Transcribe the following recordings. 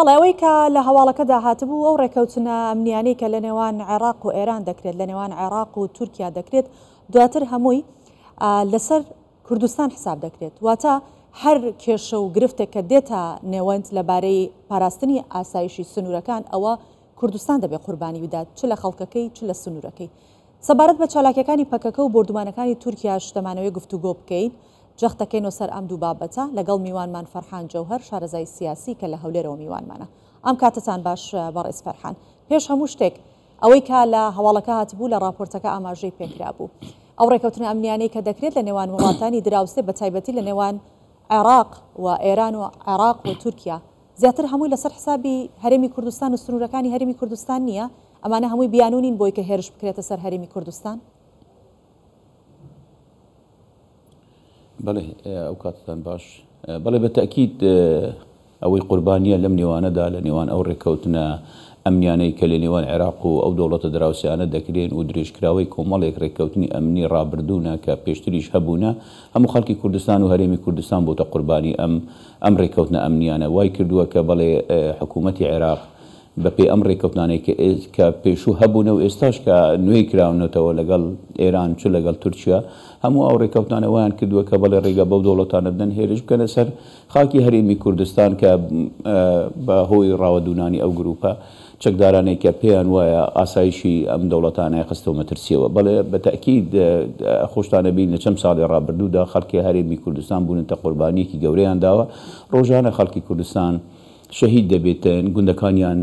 بەڵێ ئەوەی کە لە هەواڵەکەدا هاتبوو ئەو ڕێکەوتنە ئەمنیانەی کە لە نێوان عێراق و ئێران دەکرێت، لە نێوان عێراق و تورکیا دەکرێت، دواتر هەمووی لەسەر کوردستان حساب دەکرێت. واتە هەر کێشە و گرفتێک کە دێتە نێوەند لەبارەی پاراستنی ئاسایشی سنوورەکان ئەوە کوردستان دەبێت قوربانی بدات چ لە خەڵکەکەی چ لە سنوورەکەی. سەبارەت بە چالاکیەکانی پەکەکە و بۆردومانەکانی تورکیاش دەمانەوێت گفتوگۆ بکەین، جەخت دەکەینەوە سەر ئەم دوو بابەتە لەگەڵ میوانمان فەرحان جەوهەر شارەزای سیاسی کە لە هەولێرەوە میوانمانە. ئەم کاتەتان باش بەڕێز فەرحان. پێش هەموو شتێک ئەوەی کە لە هەواڵەکە هاتبوو لە ڕاپۆرتەکە ئاماژەی پێکرابوو ئەو ڕێکەوتنە ئەمنیانەی کە دەکرێت لە نێوان وڵاتانی دراوسێ بە تایبەتی لە نێوان عێراق و ئێران و عێراق و تورکیا زیاتر هەمووی لەسەر حسابی هەرێمی کوردستان و سنوورەکانی هەرێمی کوردستان نییە؟ ئەمانە هەمووی بیانوو نین بۆی کە هێرش بکرێتە سەر هەرێمی کوردستان؟ بەڵێ ئەو کاتتان باش. بەڵێ بە تەئکید ئەوەی قوربانییە لەم نێوانەدا لە نێوان ئەو ڕێککەوتنە ئەمنیانەی کە لە نێوان عێراق و ئەو دەوڵەتە دراوسێیانە دەکرێن و درێژکراوەی کۆمەڵێک ڕێککەوتنی ئەمنی ڕابردوونە کە پێشتریش هەبوونە هەموو خەڵکی کوردستان و هەرێمی کوردستان بۆتە قوربانی ئەم ئەم ڕێککەوتنە ئەمنیانە وای کردووە کە بەڵێ حکوومەتی عێراق بە پێی ئەم ڕێککەوتنانەی کە کە پێشوو هەبوونە و ئێستاش کە نوێی کراونەتەوە لەگەڵ ئێران چ لەگەڵ تورکیا هەموو ئەو ڕێککەوتنانە وایان کردووە کە بەڵێ ڕێگا بەو دەوڵەتانە بدەن هێرش بکەنە سەر خاکی هەرێمی کوردستان کە بە هۆی ڕاوەدوونانی ئەو گرووپە چەکدارانەی کە پێیان وایە ئاسایشی ئەم دەوڵەتانەیان خستەوە مەترسییەوە. بەڵێ بە تەئکید خۆشتان ئەبین لە چەند ساڵی ڕابردوودا خەڵکی هەرێمی کوردستان بوونەتە قوربانییەکی گەورەیان داوە. ڕۆژانە خەڵکی کوردستان شەهید دەبێتن، گوندەکانیان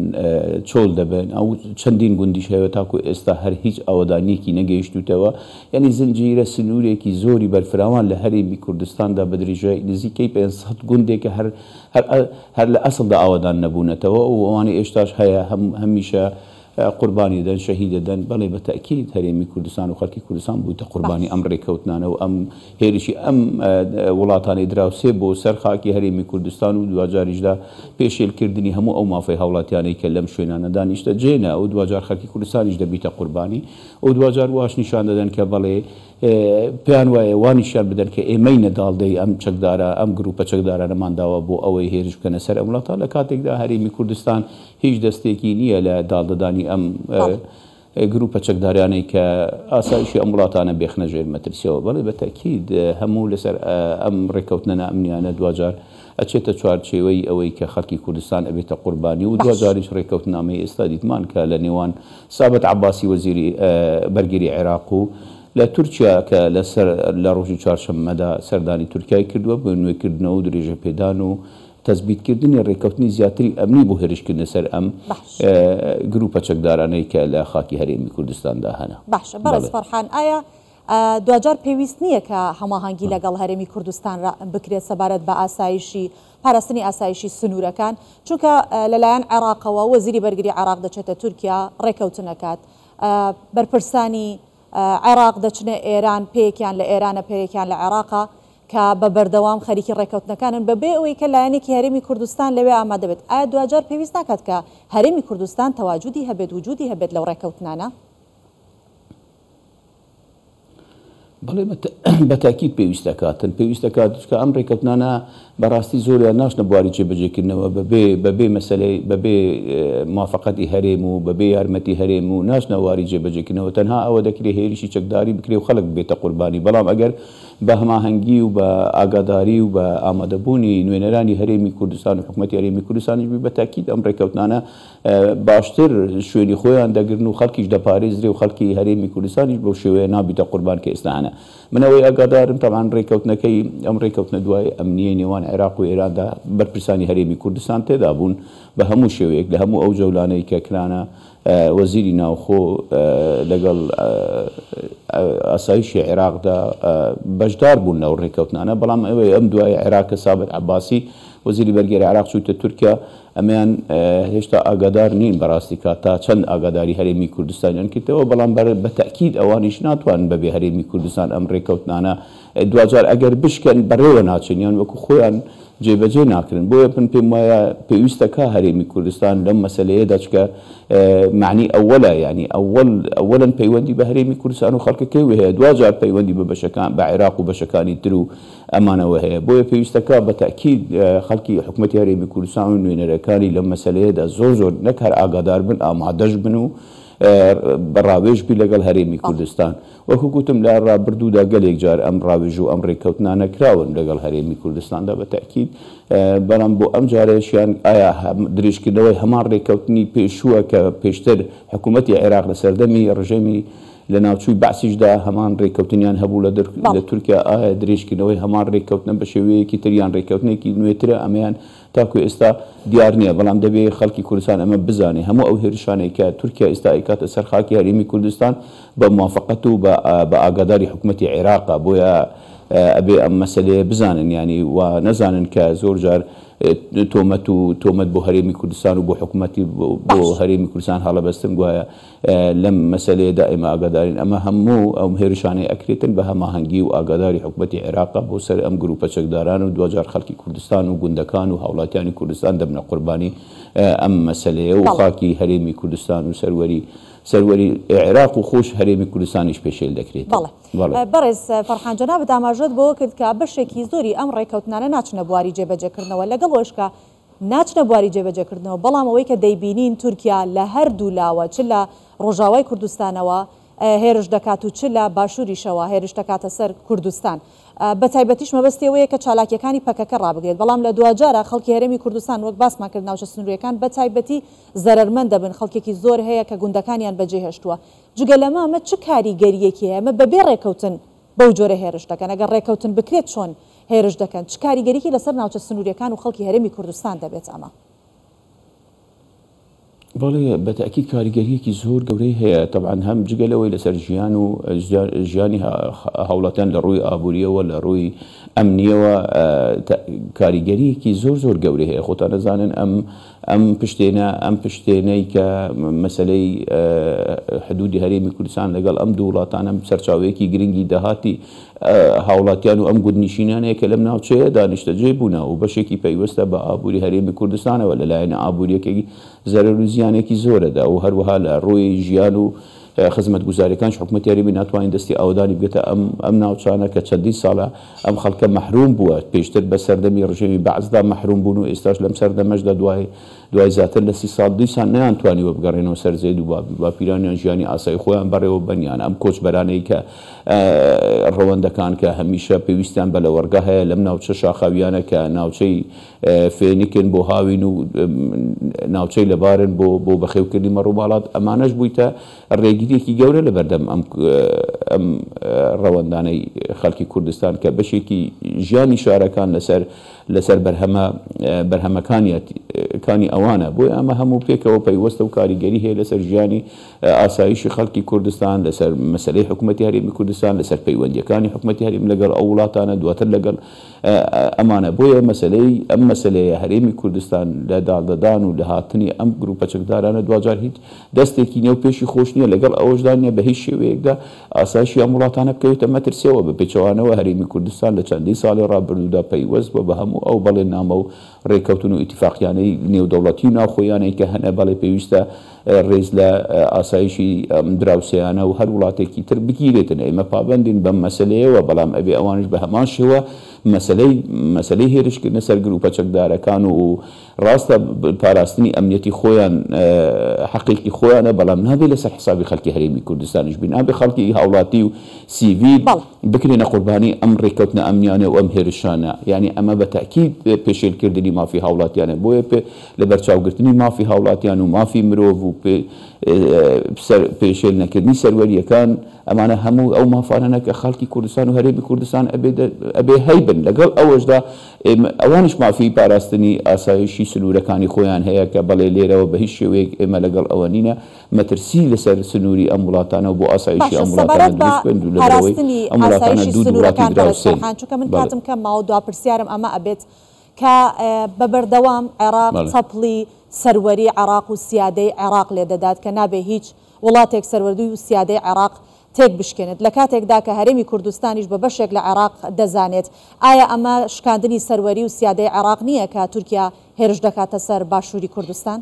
چۆڵ دەبن، ئەو چەندین گوندیش هەیە تاکو ئێستا هەر هیچ ئاوەدانییەکی نەگەیشتووتەوە. یانی زنجیرە سنوورێکی زۆری بەرفراوان لە هەرێمی کوردستاندا بە درێژای نزیکەی 500 گوندێکە هەر هەر هەر لە ئەسڵدا ئاوەدان نەبوونەتەوە و ئەوانەی ئێشتاش هەیە هەم هەمیشە قوربانی دەدەن، شەهید دەدەن، بەڵێ بە تەئکید هەرێمی کوردستان و خەڵکی کوردستان بوویتە قوربانی ئەم ڕێککەوتنانە و ئەم هێرشی ئەم وڵاتانەی دراوسێ بۆ سەر خاکی هەرێمی کوردستان و دواجاریشدا پێشێلکردنی هەموو ئەو مافەی هاوڵاتیانەی کە لەم شوێنانەدا نیشتەجێنە و دواجار خەڵکی کوردستانیش دەبیتە قوربانی و دواجار واش نیشان دەدەن کە بەڵێ پێیان وایە وا نیشان بدەن کە ئێمەی نە داڵدەی ئەم چەکدارە ئەم گروپە چەکدارانەمان داوە بۆ ئەوەی هێرش بکەنە سەر ئەم وڵاتە لە کاتێکدا هەرێمی کوردستان هیچ دەستێکی نییە لە داڵدەدانی ئەم گروپە چەکدارانەی کە ئاسایشی ئەم وڵاتانە بێخنە ژێر مەترسیەوە. بەڵێ بە تەئکید هەموو لەسەر ئەم ڕێککەوتنە نائەمنیانە دواجار ئەچێتە چوارچێوەی ئەوەی کە خەڵکی کوردستان ئەبێتە قوربانی و دواجاریش ڕێککەوتنامەی ئێستا دیتمان کە لە نێوان سابت عەباسی وەزیری بەرگری عێراق و لە تورکیا کە لە سەر لە ڕۆژی چوارشەممەدا سەردانی تورکیای کردووە بۆ نوێکردنەوە و درێژەپێدان و تەسبیتکردنی ڕێککەوتنی زیاتری ئەمنی بۆ هێرشکردنە سەر ئەم گروپە چەکدارانەی کە لە خاکی هەرێمی کوردستاندا هەنە. باشە بەڕێز فەرحان ئایا دواجار پێویست نییە کە هەماهەنگی لەگەڵ هەرێمی کوردستان بکرێت سەبارەت بە ئاسایشی پاراستنی ئاسایشی سنوورەکان چونکە لەلایەن عێراقەوە وەزیری بەرگری عێراق دەچێتە تورکیا ڕێکەوتن ئەکات بەرپرسانی عێراق دەچنە ئێران پێیەکیان لە ئێرانە پێیەکیان لە عێراقە کە بە بەردەوام خەریکی ڕێکەوتنەکانن بە بێ ئەوەی کە لایەنێکی هەرێمی کوردستان لەوێ ئامادە بێت ئایا دواجار پێویست ناکات کە هەرێمی کوردستان تەواجودی هەبێت وجودی هەبێت لەو ڕێکەوتنانە؟ بەڵێ بە تاکید پێویست دەکاتن پێویست دەکات چونکە ئەم ڕێکەوتنانە بەڕاستی زۆریان ناچنە بواری جێبەجێکردنەوە بەبێ بەبێ مەسەلەی بەبێ موافقەتی هەرێم و بەبێ یارمەتی هەرێم و ناچنە واری جێبەجێکردنەوە تەنها ئەوە دەکرێ هێرشی چەکداری بکرێ و خەڵک ببێتە قوربانی بەڵام ئەگەر بە هەماهەنگی و بە ئاگاداری و بە ئامادەبوونی نوێنەرانی هەرێمی کوردستان و حکومەتی هەرێمی کوردستانیش بی بە تاکید ئەم ڕێکەوتنانە باشتر شوێنی خۆیان دەگرن و خەڵکیش دەپارێزرێ و خەڵکی هەرێمی کوردستانیش بەو شێوەیە نابیتە قوربان کە ئێستا هەنە. من ئەوەی ئاگادارم تەبعەن ڕێکەوتنەکەی ئەم ڕێکەوتنە دوای ئەمنیەی نێوان عێراق و ئێراندا بەرپرسانی هەرێمی کوردستان تێدا بوون بە هەموو شێوەیەک لە هەموو ئەو جەولانەی کە کرانە وەزیری ناوخۆ لەگەڵ ئاسایشی عێراقدا بەشدار بوون لەو ڕێکەوتنانە بەڵام ئەوەی ئەم دوای عێراق کە سابت عەباسی وەزیری بەرگێری عێراق چووتە تورکیا ئەمەیان هێشتا ئاگادار نین بەڕاستی کا تا چەند ئاگاداری هەرێمی کوردستانیان کردەوە، بەڵام بە تەئکید ئەوانیش ناتوانن بەبێ هەرێمی کوردستان ئەم ڕێکەوتنانە دواجار ئەگەر بشکەن بەڕێوە ناچن یان وەکو خۆیان جێبەجێ ناکرن بۆیە من پێم وایە پێویستە کا هەرێمی کوردستان لەم مەسەلەیەدا چکە مەعنی ئەوەلە یانی ئەوەل ئەوەلەن پەیوەندی بە هەرێمی کوردستان و خەڵکەکەیوە هەیە دواجار پەیوەندی بە بەشەکان بە عێراق و بەشەکانی تر و ئەمانەوە هەیە بۆیە پێویستە کا بە تەئکید خەڵکی حکومەتی هەرێمی کوردستان و نوێنەرەکانی لەم مەسەلەیەدا زۆر زۆر نەک هەر ئاگادار بن ئامادەش بن و بە ڕاوێژ بی لەگەڵ هەرێمی کوردستان. وەکو گوتم لە ڕابردوودا گەلێک جار ئەم ڕاوێژ و ئەم ڕێککەوتنانە کراون لەگەڵ هەرێمی کوردستاندا بە تەئکید، بەڵام بۆ ئەم جارەیشیان ئایا درێژکردنەوەی هەمان ڕێککەوتنی پێشووە کە پێشتر حکوومەتی عێراق لە سەردەمی ڕژێمی لەناوچووی بەعسیشدا هەمان ڕێککەوتنیان هەبوو لە تورکیا، ئایا درێژکردنەوەی هەمان ڕێککەوتنە بە شێوەیەکی تر یان ڕێککەوتنێکی نوێترە ئەمەیان تاکو ئێستا دیار نییە، بەڵام دەبێ خەڵکی کوردستان ئەمە بزانێ هەموو ئەو هێرشانەی کە تورکیا ئێستا ئەیکاتە سەر خاکی هەرێمی کوردستان بە موافەقەت و بە ئاگاداری حکومەتی عێراقە، بۆیە ئەبێ ئەم مەسەلەیە بزانن یانی وا نەزانن کە زۆر جار تۆمەت و تۆمەت بۆ هەرێمی کوردستان و بۆ حکومەتی بۆ هەرێمی کوردستان هەڵەبەستن گوایە لەم مەسەلەیەدا ئێمە ئاگادارین ئەمە هەموو ئەم هێرشانەی ئەکرێتن بە هەماهەنگی و ئاگاداری حکومەتی عێراقە بۆ سەر ئەم گروپە چەکداران و دواجار خەڵکی کوردستان و گوندەکان و هاوڵاتیانی کوردستان دەبنە قوربانی ئەم مەسەلەیە و خاکی هەرێمی کوردستان و سەروەری سەروەری عێراق و خۆش هەرێمی کوردستانیش پێشێل دەکرێت. بەڵێ بەڕێز فەرحان جەنابت ئاماژەت بەوە کرد کە بەشێکی زۆری ئەم ڕێکەوتنانە ناچنە بواری جێبەجێکردنەوە لەگەڵ ئەوەش کە ناچنە بواری جێبەجێکردنەوە، بەڵام ئەوەی کە دەیبینین تورکیا لە هەردوو لاوە چ لە ڕۆژاوای کوردستانەوە هێرش دەکات و چ لە باشووریشەوە هێرش دەکاتە سەر کوردستان. بە تایبەتیش مەبەستی ئەوەیە کە چالاکییەکانی پەکەکە ڕابگرێت، بەڵام لە دواجارا خەڵکی هەرێمی کوردستان وەک باسمان کرد ناوچە سنوورییەکان بە تایبەتی زەرەرمەند دەبن، خەڵکێکی زۆر هەیە کە گوندەکانیان بەجێهێشتووە. جگە لەمە ئەمە چ کاریگەرییەکی هەیە؟ ئەمە بەبێ ڕێکەوتن بەو جۆرە هێرش دەکەن، ئەگەر ڕێکەوتن بکرێت چۆن هێرش دەکەن، چ کاریگەریی لەسەر ناوچە سنوورییەکان و خەڵکی هەرێمی کوردستان دەبێت ئەمە؟ بەڵێ بە تەئکید کاریگەرییەکی زۆر گەورەی هەیە، تەبعەن هەم جگە لەوەی لەسەر ژیان و ژیانی هاوڵاتیان لە ڕووی ئابوورییەوە لە ڕووی ئەمنییەوە کاریگەرییەکی زۆر زۆر گەورەی هەیە، خۆتان ئەزانن ئەم ئەم پشتێنە ئەم پشتێنەی کە مەسەلەی حدودی هەرێمی کوردستان لەگەڵ ئەم دوو وڵاتانە سەرچاوەیەکی گرنگی داهاتی هاوڵاتیان و ئەم گوندنشینانەیە کە لەم ناوچەیەدا نیشتەجێ بوونە و بەشێکی پەیوەستە بە ئابووری هەرێمی کوردستانەوە لەلایەنە ئابووریەکەی زەرەر و زیانێکی زۆرەدا و هەروەها لە ڕووی ژیان و خزمەتگوزاریەکانش حکومەتی هەرێمی ناتوانێت دەستی ئاوەدانی بگەتە ئەم ئەم ناوچانە کە چەندین ساڵە ئەم خەڵکە مەحروم بووە پێشتر بە سەردەمی ڕژێمی بەعسدا مەحروم بوون و ئێستاش لەم سەردەمەشدا دوای دوای زیاتر لە 30 ساڵ دیسان نەیانتوانیوە بگەڕێنەوە سەر زێد و باپیرانیان ژیانی ئاسایی خۆیان بەڕێوە بەن یان ئەم کۆچبەرانەی کە ڕەوەندەکان کە هەمیشە پێویستیان بە لەوەڕگا هەیە لەم ناوچە شاخاویانە کە ناوچەی فێنکن بۆ هاوین و ناوچەی لەبارن بۆ بۆ بەخێوکردنی مەڕوماڵات، ئەمانەش بوویتە ڕێگرییەکی گەورە لەبەردەم ئەم ئەم ڕەوەندانەی خەڵکی کوردستان کە بەشێکی ژیانی شارەکان لەسەر لەسەر بەرهەمە بەرهەمەکانیەت کانی ئەوانە بۆیە ئەمە هەموو پێکەوە پەیوەستە و کاریگەری هەیە لەسەر ژیانی ئاسایشی خەڵکی کوردستان لەسەر مەسەلەی حکوومەتی هەرێمی کوردستان لەسەر پەیوەندییەکانی حکوومەتی هەرێم لەگەڵ ئەو وڵاتانە دواتر لەگەڵ ئەمانە، بۆیە مەسەلەی ئەم مەسەلەیە هەرێمی کوردستان لە داڵدەدان و لە هاتنی ئەم گروپە چەکدارانە دواجار هیچ دەستێکی نیە و پێشی خۆش نیە، لەگەڵ ئەوەشدا نیە بە هیچ شێوەیەکدا ئاسایشی ئەم وڵاتانە بکەوێتە مەترسیەوە، بە پێچەوانەوە هەرێمی کوردستان لە چەندین ساڵی ڕابردوودا پەیوەست بووە بە هەموو ئەو بەڵێننامە و ڕێککەوتن و ئیتیفاقیانەی نێودەوڵەتی و ناوخۆیانەی کە هەنە، بەڵێ پێویستە ڕێز لە ئاسایشی ئەم دراوسێیانە و هەر وڵاتێکی تر بگیرێتن، ئێمە پابەندین بەم مەسەلەیەوە، بەڵام ئەبێ ئەوانیش بە هەمان شێوە مەسەلەی مەسەلەی هێرشکردنە سەر گروپە چەکدارەکان و ڕاستە پاراستنی ئەمنیەتی خۆیان حەقێکی خۆیانە، بەڵام نابێ لەسەر حسابی خەڵکی هەرێمی کوردستانیش بی، نابێ خەڵکی هاوڵاتی و سیڤیل بکرێنە قوربانی ئەم ڕێککەوتنە ئەمنیانە و ئەم هێرشانە، یانی ئەمە بە تەئکید پێشێلکردنی مافی هاوڵاتیانە، بۆیە پێ لەبەرچاوگرتنی مافی هاوڵاتیان و مافی مرۆڤ و پێشێل نەکردنی سەروەرییەکان، ئەمانە هەموو ئەو مافانەنە کە خەڵکی کوردستان و هەرێمی کوردستان ئەبێ هەیبن، لەگەڵ ئەوەشدا ئەوانیش مافی پاراستنی ئاسایشی سنوورەکانی خۆیان هەیە کە بەڵێ لێرەوە بە هیچ شێوەیەک ئێمە لەگەڵ ئەوە نینە مەترسی لەسەر سنووری ئەم وڵاتانە و بۆ ئاسایشی باشە ئەم وڵاتانە سەبارەت بە دروست بکەن لەبەرئەوەی پاراستنی ئەم وڵاتانە ئاسایشی دوو وڵاتی سنوورەکان بەڕێز دراوسێن. فەرحان چونکە من بەڵێ. کاتم کەم ماوە دوا پرسیارم ئەمە ئەبێت کە بە بەردەوام عێراق بەڵێ. چەپڵی سەروەری عێراق و سیادەی عێراق لێ دەدات کە نابێ هیچ وڵاتێک سەروەری و سیادەی عێراق تێک بشکێنێت لە کاتێکدا کە هەرێمی کوردستانیش بە بەشێک لە عێراق دەزانێت ئایا ئەمە شکاندنی سەروەری و سیادەی عێراق نییە کە تورکیا هێرش دەکاتە سەر باشووری کوردستان؟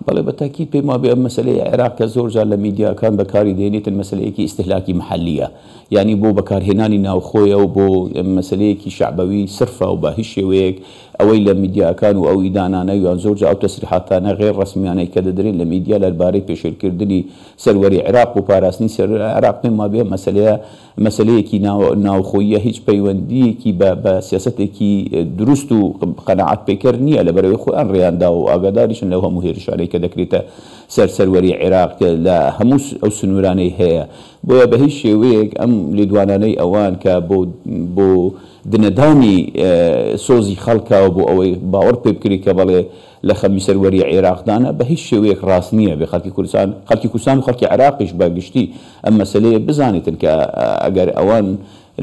بەڵێ بە تاکید پێم وابێ ئەم مەسەلەی عێراق کە زۆر جار لە میدیاکان بەکاری دێنێتن مەسەلەیەکی ئیستهلاکی محەلییە یانی بۆ بەکارهێنانی ناوخۆیە و بۆ مەسەلەیەکی شەعبەوی سرفە و بە هیچ شێوەیەک ئەوەی لە میدیاکان و ئەو ئیدانانە یان زۆر جار ئەو تەسریحاتانە غەیر ڕەسمیانەی کە دەدرێن لە میدیا لەربارەی پێشێلکردنی سەروەری عێراق و پاراستنی سەروەری عێراق پێم وابێ ئەم مەسەلەیە مەسەلەیەکی ناوخۆییە هیچ پەیوەندییەکی بە بە سیاسەتێکی دروست و قەناعەت پێکەر نییە لەبەرئەوەی خۆیان ڕێیان داوە و ئاگاداریشن لەو هەموو هێرشانەی کە دەکرێتە سەر سەروەری عێراق لە هەموو ئەو سنوورانەی هەیە بۆیە بە هیچ شێوەیەک ئەم لێدوانانەی ئەوان کە بۆ بۆ دنەدانی سۆزی خەڵکە و بۆ ئەوەی باوەڕ پێ بکرێت کە بەڵێ لە خەمی سەروەری عێراقدانە بە هیچ شێوەیەک ڕاست نییە بێ خەڵکی کوردستان خەڵکی کوردستان و خەڵکی عێراقیش بە گشتی ئەم مەسەلەیە بزانێتن کە ئەگەر ئەوان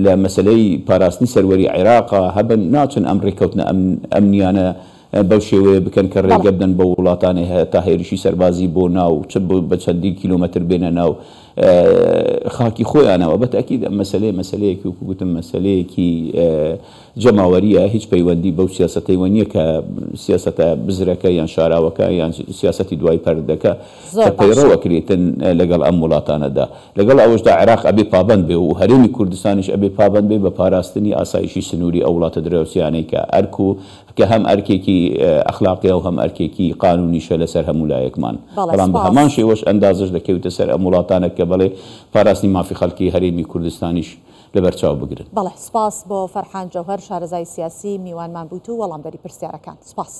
لە مەسەلەی پاراستنی سەروەری عێراقا هەبن ناچن ئەم ڕێککەوتنە ئەمنیانە بەو شێوەیە بکەن کە ڕێگە بدەن بەو وڵاتانەی هەتا هێرشی سەربازی بۆ ناو چ بە چەندین کیلۆمەتر بێنە ناو خاکی خۆیانەوە. بە تەئکید ئەم مەسەلەیە مەسەلەیەکی وەکو گوتم مەسەلەیەکی جەماوەرییە هیچ پەیوەندی بەو سیاسەتەیوە نییە کە سیاسەتە بزرەکە یان شاراوەکە یان سیاسەتی دوای پەردەکە زۆر کە باشە. پەیڕەو ئەکرێتن لەگەڵ ئەم وڵاتانەدا. لەگەڵ ئەوەشدا عێراق ئەبێ پابەند بێ و هەرێمی کوردستانیش ئەبێ پابەند بێ بە پاراستنی ئاسایشی سنووری ئەو وڵاتە دراوسێیانەی کە ئەرک و کە هەم ئەرکێکی ئەخلاقیە و هەم ئەرکێکی قانوونیشە لەسەر هەموو لایەکمان. بەڵێ بەڵام بە سپاس. هەمان شێوەش ئەندازەش دەکەوێتە سەر ئەم وڵاتانە کە بەڵێ پاراستنی مافی خەڵکی هەرێمی کوردستانیش لەبەرچاو بگرن. بەڵێ سپاس بۆ فەرحان جەوهەر شارەزای سیاسی میوانمان بوویت و وەڵامدەری پرسیارەکان. سپاس.